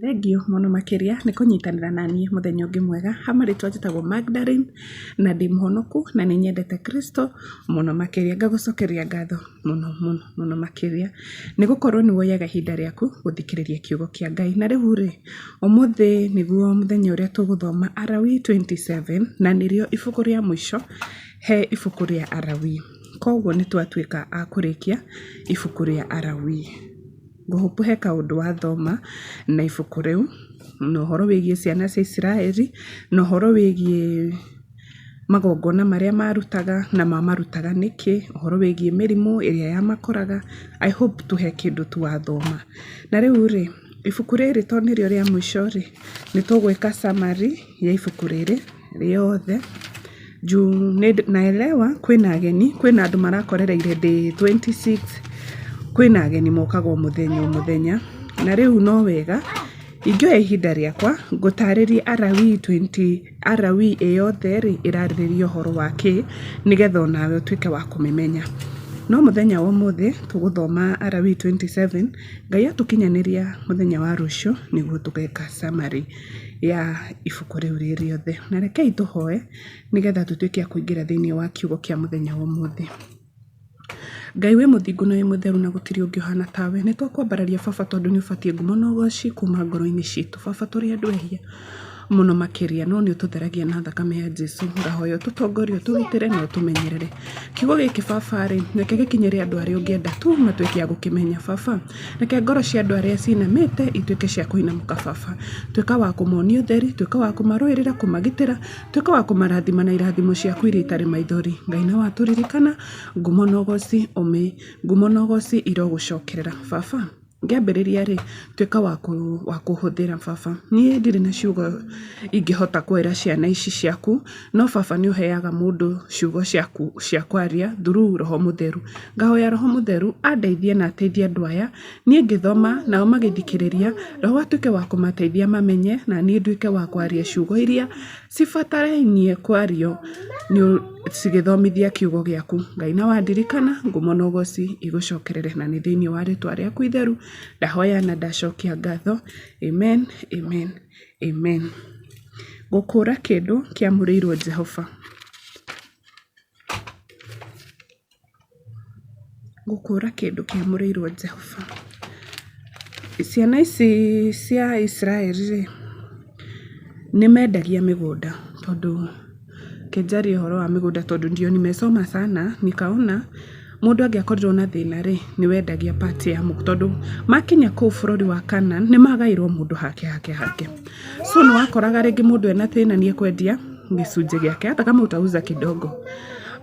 Thengiũ mũno makĩria nĩ kũnyitanĩra naniĩ mũthenya ũngĩ mwega. Ha marĩtwa njĩtagwo Magdalene na ndĩ mũhonoku na nĩ nyendete Kristo mũno makĩria. Ngagũcokeria ngatho mũno mũno mũno makĩria nĩ gũkorwo nĩ woyaga ihinda rĩaku gũthikĩrĩria kiugo kĩa Ngai. Na rĩu rĩ, ũmũthĩ nĩguo mũthenya ũrĩa tũgũthoma Alawii 27 na nĩrĩo ibuku rĩa mũico he ibuku rĩa Alawii. Koguo nĩ twatuĩka a kũrĩkia ibuku rĩa Alawii. Ngũ hope he kaũndũ wathoma na ibuku rĩu, na ũhoro wĩgiĩ ciana cia Isiraeli, na ũhoro wĩgiĩ magongona marĩa marutaga na mamarutaga nĩkĩ, ũhoro wĩgiĩ mĩrimũ ĩrĩa yamakoraga, I hope tu he kĩndũ tu wathoma. Na rĩu rĩ, ibuku rĩrĩ tondũ nĩrĩo rĩa mũico rĩ, nĩ tũgwĩka summary ya ibuku rĩrĩ rĩothe, juu naelewa kwĩna ageni, kwĩna andũ marakorereire day 26, kwĩna ageni mokaga o mũthenya o mũthenya, na rĩu no wega ingĩoya ihinda rĩakwa ngũtarĩrie Alawii 20, Alawii ĩ yothe rĩ ĩrarĩrĩria ũhoro wa kĩ, nĩgetha onawe ũtuĩke wa kũmĩmenya. No mũthenya wa ũmũthĩ tũgũthoma Alawii 27, Ngai atũkinyanĩria mũthenya wa rũciũ nĩguo tũgeka summary ya ibuku rĩu rĩ rĩothe. Na rekei tũhoe nĩgetha tũtuĩke a kũingĩra thĩinĩ wa kiugo kĩa mũthenya wa ũmũthĩ. Ngai wĩ mũthingu na wĩ mũtheru na gũtirĩ ũngĩ ũhana tawe. Nĩ twakwambararia baba tondũ nĩ ũbatiĩ ngumo na ũgoci kuma ngoro-inĩ citũ. Baba tũrĩ andũ ehia mũno makĩria no nĩ ũtũtheragia na thakame ya Jesu. Ngahoya ũtũtongorie, ũtũgitĩre na ũtũmenyerere. Kiugo gĩkĩ baba rĩ, reke gĩkinyĩre andũ arĩa ũngĩenda tu matuĩke a gũkĩmenya baba. Reke ngoro cia andũ arĩa cinamĩte ituĩke cia kũinamũka baba. Tuĩka wa kũmonia ũtheri, tuĩka wa kũmarũĩrĩra, kũmagitĩra, tuĩka wa kũmarathima na irathimo ciaku iria itarĩ maithori. Ngai na watũririkana, ngumo na ũgoci ũmĩ, ngumo na ũgoci irogũcokerera baba. Ngĩambĩrĩria rĩ, tuĩka wa kũhũthĩra baba. Niĩ ndirĩ na ciugo ingĩhota kwĩra ciana ici ciaku, no baba nĩ ũheaga mũndũ ciugo ciaku cia kwaria through roho mũtheru. Ngahoya roho mũtheru andeithie na ateithie andũ aya, niĩ ngĩthoma nao magĩthikĩrĩria, roho atuĩke wa kũmateithia mamenye na niĩ nduĩke wa kwaria ciugo iria cibatarainie kwario cigĩthomithia kiugo gĩaku. Ngai na wandirikana, ngumo na ũgoci igũcokerere na nĩ thĩinĩ wa rĩtwa rĩaku itheru ndahoya na ndacokia ngatho. Amen, amen, amen. Gũkũra kĩndũ kĩamũrĩirwo Jehova. Gũkũra kĩndũ kĩamũrĩirwo Jehova. Ciana ici cia Isiraeli rĩ, nĩ mendagia mĩgũnda tondũ reke njarie ũhoro wa mĩgũnda tondũ ndio nimesoma sana nikaona mũndũ angĩakorirwo na thĩna rĩ, nĩ wendagia part ya mũgũnda tondũ makinya kũu bũrũri wa Canaan nĩ magaĩirwo mũndũ hake hake hake. So nĩ wakoraga rĩngĩ mũndũ ena thĩna nĩ ekwendia gĩcunjĩ gĩake hata kama utauza kidogo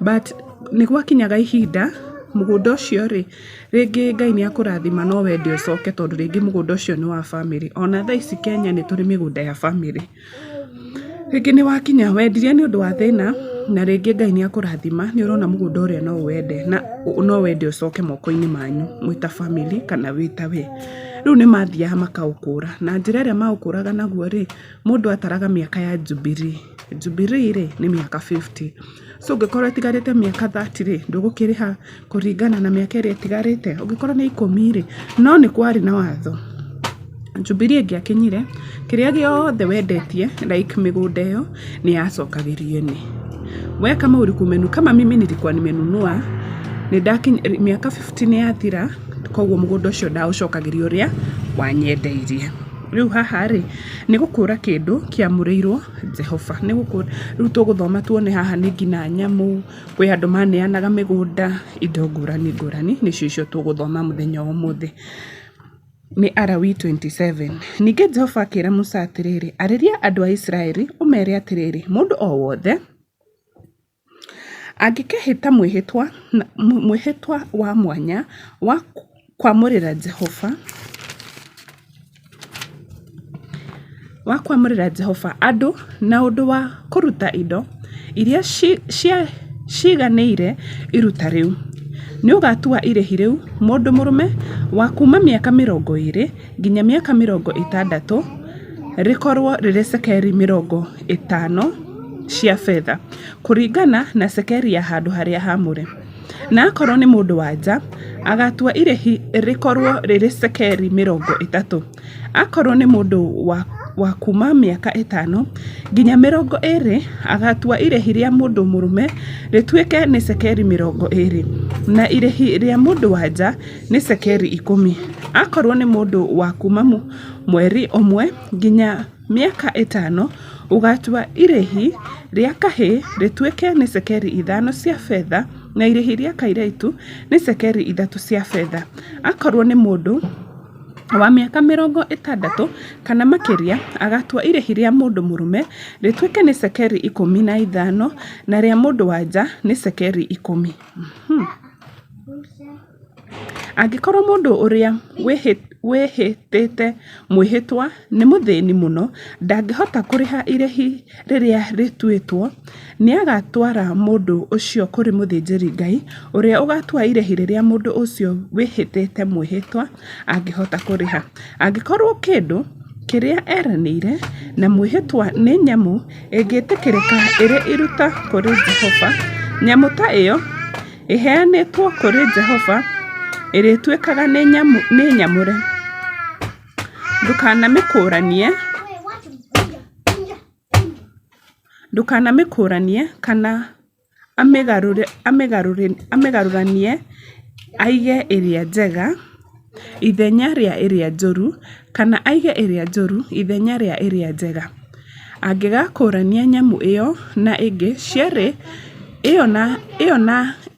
but nĩ gwakinyaga ihinda mũgũnda ũcio rĩ, rĩngĩ Ngai nĩ akũrathima no wende ũcoke tondũ rĩngĩ mũgũnda ũcio nĩ wa bamĩrĩ. Ona thaa ici Kenya nĩ tũrĩ mĩgũnda ya bamĩrĩ. Rĩngĩ nĩ wakinya wendirie nĩ ũndũ wa thĩna na rĩngĩ Ngai nĩ akũrathima nĩ ũrona mũgũnda ũrĩa no ũwende na no wende ũcoke moko-inĩ manyu mwĩ ta bamĩrĩ kana wĩ ta we. Rĩu nĩ mathiaga makaũkũra na njĩra ĩrĩa maũkũraga naguo rĩ, mũndũ ataraga mĩaka ya Jubilee. Jubilee rĩ, nĩ mĩaka 50. So ũngĩkorwo ĩtigarĩte mĩaka 30 rĩ, ndũgũkĩrĩha kũringana na mĩaka ĩrĩa ĩtigarĩte? Ũngĩkorwo nĩ ikũmi rĩ, no nĩ kwarĩ na watho, Jubilee ĩngĩakinyire, kĩrĩa gĩothe wendetie like mĩgũnda ĩyo, nĩ yacokagĩrio ene. We kama ulikuwa umenunua, kama mimi nilikuwa nimenunua, mĩaka 50 nĩ yathira, koguo mũgũnda ũcio ndaũcokagĩria ũrĩa wanyendeirie. Rĩu haha rĩ, nĩ gũkũra kĩndũ kĩamũrĩirwo Jehova. Nĩ gũkũra, rĩu tũgũthoma tuone haha nĩ nginya nyamũ, kwĩ andũ maneanaga mĩgũnda, indo ngũrani ngũrani, nĩcio icio tũgũthoma mũthenya wa ũmũthĩ. Nĩ Alawii 27. Ningĩ Jehova akĩra Musa atĩrĩrĩ, Arĩria andũ a Isiraeli, ũmeere atĩrĩrĩ, 'Mũndũ o wothe Angĩkehĩta mwĩhĩtwa, mwĩhĩtwa wa mwanya wa kwamũrĩra Jehova, wa kwamũrĩra Jehova andũ na ũndũ wa kũruta indo iria ciiganĩire iruta rĩu, nĩũgatua irĩhi rĩu mũndũ mũrũme wa kuuma mĩaka 20 nginya mĩaka 60 rĩkorũo rĩrĩ cekeri 50 cia betha, kũringana na cekeri ya handũ harĩa haamũre. Na akorũo nĩ mũndũ-wa-nja, agaatua irĩhi rĩkorũo rĩrĩ cekeri 30. Akorũo nĩ mũndũ wa kuuma mĩaka 5 nginya 20, agaatua irĩhi rĩa mũndũ mũrũme rĩtuĩke nĩ cekeri 20, na irĩhi rĩa mũndũ-wa-nja nĩ cekeri 10. Akorũo nĩ mũndũ wa kuuma mweri ũmwe nginya mĩaka 5, ũgaatua irĩhi rĩa kahĩĩ rĩtuĩke nĩ cekeri 5 cia betha na irĩhi rĩa kairĩtu nĩ cekeri 3 cia betha. Akorũo nĩ mũndũ wa mĩaka 60 kana makĩria, agaatua irĩhi rĩa mũndũ mũrũme rĩtuĩke nĩ cekeri 15 na rĩa mũndũ-wa-nja nĩ cekeri 10. Angĩkorũo mũndũ ũrĩa wĩhĩtĩte mwĩhĩtwa nĩ mũthĩni mũno ndangĩhota kũrĩha irĩhi rĩrĩa rĩtuĩtwo, nĩagatwara mũndũ ũcio kũrĩ mũthĩnjĩri-Ngai, ũrĩa ũgaatua irĩhi rĩrĩa mũndũ ũcio wĩhĩtĩte mwĩhĩtwa angĩhota kũrĩha. Angĩkorũo kĩndũ kĩrĩa eranĩire na mwĩhĩtwa nĩ nyamũ ĩngĩtĩkĩrĩka ĩrĩ iruta kũrĩ Jehova, nyamũ ta ĩyo ĩheanĩtwo kũrĩ Jehova ĩrĩtuĩkaga nĩ nyamũre. Ndũkanamĩkũũranie kana amĩgarũranie aige ĩrĩa njega ithenya rĩa ĩrĩa njũru, kana aige ĩrĩa njũru ithenya rĩa ĩrĩa njega. Angĩgakũũrania nyamũ ĩyo na ĩngĩ, cierĩ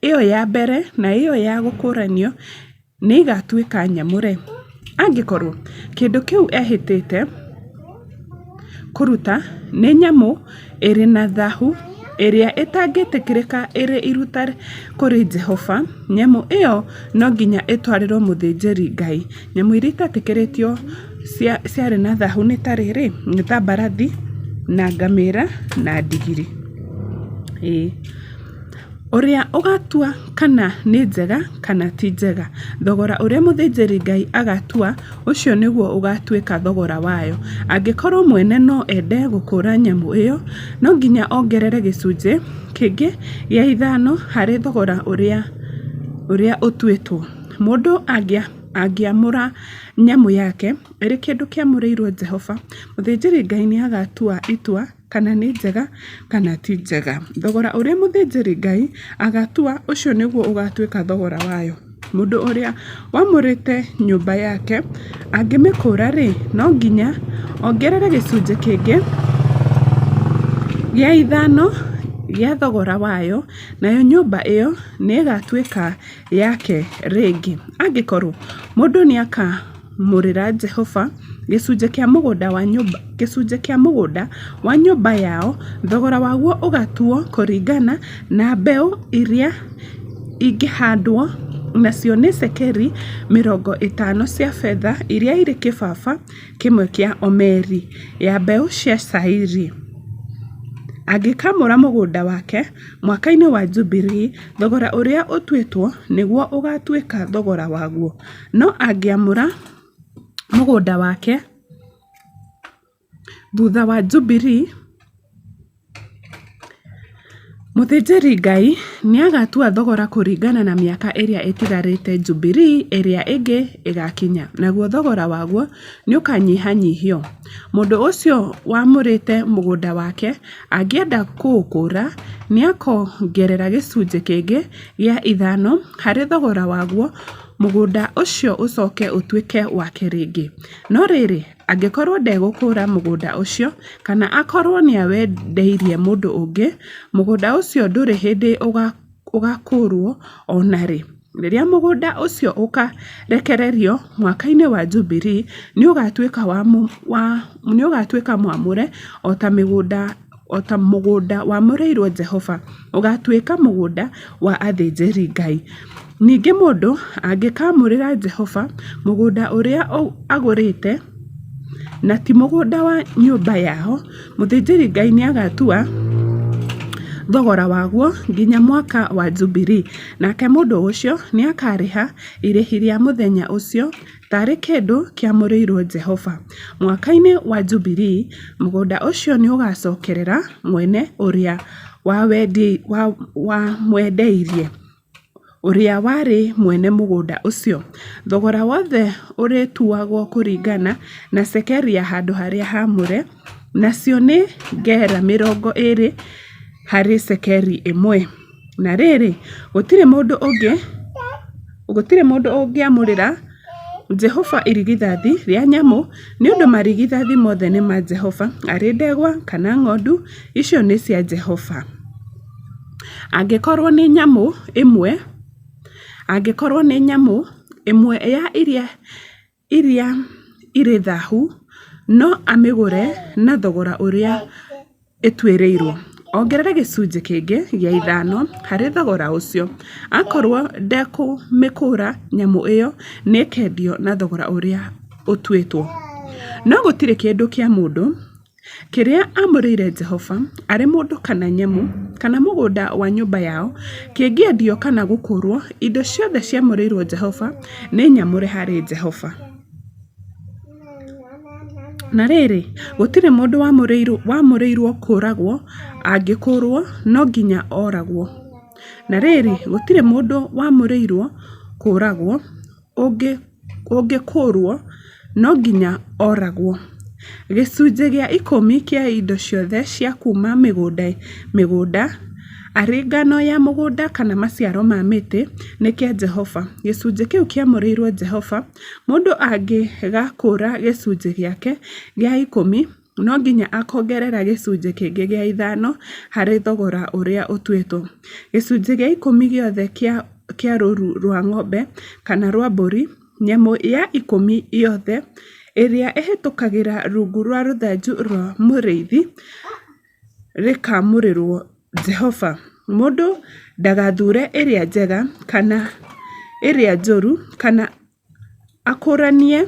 ĩyo ya mbere na ĩyo ya gũkũũranio nĩigatuĩka nyamũre. Angĩkorũo kĩndũ kĩu ehĩtĩte kũruta nĩ nyamũ ĩrĩ na thaahu ĩrĩa ĩtangĩtĩkĩrĩka ĩrĩ iruta kũrĩ Jehova, nyamũ ĩyo no nginya ĩtwarĩrũo mũthĩnjĩri-Ngai. Nyamũ iria itetĩkĩrĩtio ciarĩ na thahu nĩ ta rĩrĩ, nĩ ta mbarathi na ngamĩra na ndigiri. Ĩĩ. Ũrĩa ũgaatua kana nĩ njega kana ti njega. Thogora ũrĩa mũthĩnjĩri-Ngai agaatua, ũcio nĩguo ũgaatuĩka thogora wayo. Angĩkorũo mwene no ende gũkũũra nyamũ ĩyo, no nginya ongerere gĩcunjĩ kĩngĩ gĩa ithano harĩ thogora ũrĩa ũtuĩtwo. Mũndũ angĩamũra nyamũ yake ĩrĩ kĩndũ kĩamũrĩirũo Jehova, mũthĩnjĩri-Ngai nĩ agaatua itua kana nĩ njega kana ti njega. Thogora ũrĩa mũthĩnjĩri-Ngai agaatua, ũcio nĩguo ũgaatuĩka thogora wayo. Mũndũ ũrĩa wamũrĩte nyũmba yake angĩmĩkũũra-rĩ, no nginya ongerere gĩcunjĩ kĩngĩ gĩa ithano gĩa thogora wayo, nayo nyũmba ĩyo nĩĩgatuĩka yake rĩngĩ. Angĩkorũo mũndũ nĩakamũrĩra Jehova gĩcunjĩ kĩa mũgũnda wa nyũmba yao, thogora waguo ũgaatuo kũringana na mbeũ iria ingĩhandwo, nacio nĩ cekeri 50 cia betha iria irĩ kĩbaba kĩmwe kĩa omeri ya mbeũ cia cairi. Angĩkaamũra mũgũnda wake mwaka-inĩ wa Jubilii, thogora ũrĩa ũtuĩtwo nĩguo ũgaatuĩka thogora waguo, no angĩamũra mũgũnda wake thutha wa Jubilii, mũthĩnjĩri-Ngai nĩagatua thogora kũringana na mĩaka ĩrĩa ĩtigarĩte Jubilii ĩrĩa ĩngĩ ĩgaakinya, naguo thogora waguo nĩũkanyihanyihio. Mũndũ ũcio wamũrĩte mũgũnda wake angĩenda kũũkũũra, nĩakongerera gĩcunjĩ kĩngĩ gĩa ithano harĩ thogora waguo, mũgũnda ũcio ũcooke ũtuĩke wake rĩngĩ. No rĩrĩ, angĩkorũo ndegũkũũra mũgũnda ũcio, kana akorũo nĩawendeirie mũndũ ũngĩ, mũgũnda ũcio ndũrĩ hĩndĩ ũgaakũũrũo o na rĩ. Rĩrĩa mũgũnda ũcio ũkaarekererio mwaka-inĩ wa Jubilii, nĩũgatuĩka mwamũre o ta mũgũnda wamũrĩirwo Jehova, ũgaatuĩka mũgũnda wa athĩnjĩri-Ngai. Ningĩ mũndũ angĩkaamũrĩra Jehova mũgũnda ũrĩa agũrĩte, na ti mũgũnda wa nyũmba yao, mũthĩnjĩri-Ngai nĩagatua thogora waguo nginya mwaka wa Jubilii, nake mũndũ ũcio nĩakarĩha irĩhi rĩa mũthenya ũcio taarĩ kĩndũ kĩamũrĩirwo Jehova. Mwaka-inĩ wa Jubilii, mũgũnda ũcio nĩũgacokerera mwene ũrĩa wamwendeirie. ũrĩa warĩ mwene mũgũnda ũcio. Thogora wothe ũrĩtuagwo kũringana na cekeri ya handũ harĩa haamũre, nacio nĩ gera 20 harĩ cekeri ĩmwe. Na rĩrĩ, gũtirĩ mũndũ ũngĩamũrĩra Jehova irigithathi rĩa nyamũ, nĩ ũndũ marigithathi mothe nĩ ma Jehova, arĩ ndegwa kana ng'ondu, icio nĩ cia Jehova. Angĩkorũo nĩ nyamũ ĩmwe, angĩkorũo nĩ nyamũ ĩmwe ya iria iria irĩ thahu, no amĩgũre na thogora ũrĩa ĩtuĩrĩirũo, ongerere gĩcunjĩ kĩngĩ gĩa ithano harĩ thogora ũcio. Akorũo ndekũmĩkũũra, nyamũ ĩyo nĩ ĩkeendio na thogora ũrĩa ũtuĩtwo. No gũtirĩ kĩndũ kĩa mũndũ kĩrĩa aamũrĩire Jehova, arĩ mũndũ kana nyamũ, kana mũgũnda wa nyũmba yao, kĩngĩendio kana gũkũũrũo, indo ciothe ciamũrĩirũo Jehova nĩ nyamũre harĩ Jehova. Na rĩrĩ, gũtirĩ mũndũ wamũrĩirũo kũũragwo angĩkũũrũo, no nginya oragwo. Na rĩrĩ, gũtirĩ mũndũ wamũrĩirũo kũũragwo ũngĩkũũrũo, no nginya oragwo. Gĩcunjĩ gĩa ikũmi kĩa indo ciothe cia kuuma mĩgũnda, arĩ ngano ya mũgũnda kana maciaro ma mĩtĩ, nĩ kĩa Jehova, gĩcunjĩ kĩu kĩamũrĩirũo Jehova. Mũndũ angĩgakũũra gĩcunjĩ gĩake gĩa ikũmi, no nginya akoongerera gĩcunjĩ kĩngĩ gĩa ithano harĩ thogora ũrĩa ũtuĩtwo. Gĩcunjĩ gĩa ikũmi gĩothe kĩa rũũru rwa ng'ombe kana rwa mbũri, nyamũ ya ikũmi yothe ĩrĩa ĩhĩtũkagĩra rungu rwa rũthanju rwa mũrĩithi rĩkaamũrĩrwo Jehova. Mũndũ ndagathuure ĩrĩa njega kana ĩrĩa njũru kana akũũranie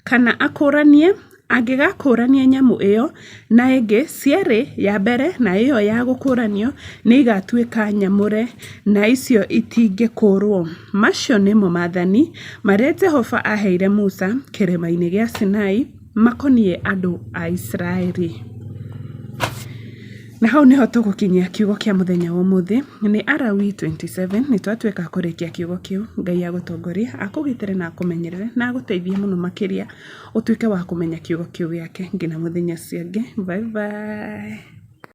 kana akũũranie, angĩgakũũrania nyamũ ĩyo na ĩngĩ, cierĩ, ya mbere na ĩyo ya gũkũũranio nĩ igaatuĩka nyamũre, na icio itingĩkũũrũo. Macio nĩmo maathani marĩa Jehova aaheire Musa Kĩrĩma-inĩ gĩa Sinai makoniĩ andũ a Isiraeli. Na hau nĩho tũgũkinyia kiugo kĩa mũthenya wa ũmũthĩ. Nĩ Alawii 27, nĩ twatuĩka a kũrĩkia kiugo kĩu. Ngai agũtongorie, akũgitĩre na akũmenyerere na agũteithie mũno makĩria ũtuĩke wa kũmenya kiugo kĩu gĩake nginya mũthenya ũcio ũngĩ. Bye bye.